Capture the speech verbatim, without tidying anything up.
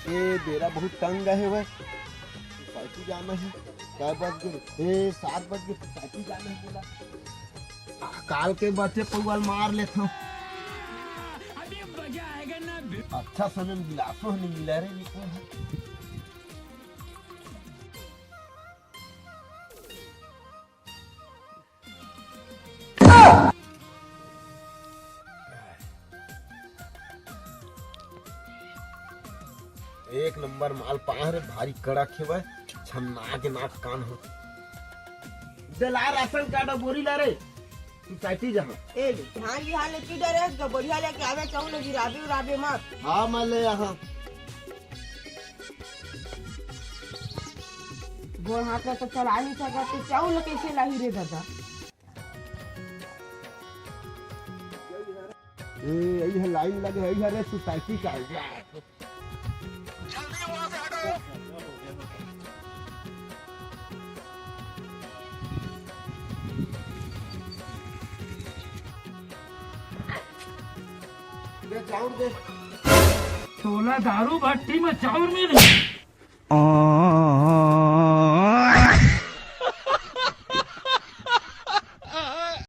ए, बेरा बहुत तंग हे भाई, सोसाइटी जाना हे। कै बज गे? ए, सात बज गे, सोसाइटी जाना हे बोला। आ, काल के बचे पौवा ल मार लेथंव। अच्छा समय में गिलासो ह नइ मिला रे, निको है। एक नंबर माल पाए रे, भारी कड़क हेवय, छन्ना के नाक कान हो। दे ला राशन कार्ड अउ बोरी ला रे, सोसाइटी जहाँ। ए ले, धान लिहा ले पी डरे हस ग, बढ़िया लेके आवे, चाउर ल गिराबे उराबे मत। हाँ, मैं ले यहाँ। गोड़ हाथ ल तो चला नइ सकत, तू चाउर ल कइसे लाही रे ददा? ए, यही है लाइन लगे है, यही है रे सोसाइटी का। दे चाउर दे। तोला दारू भट्टी में चाउर मिली।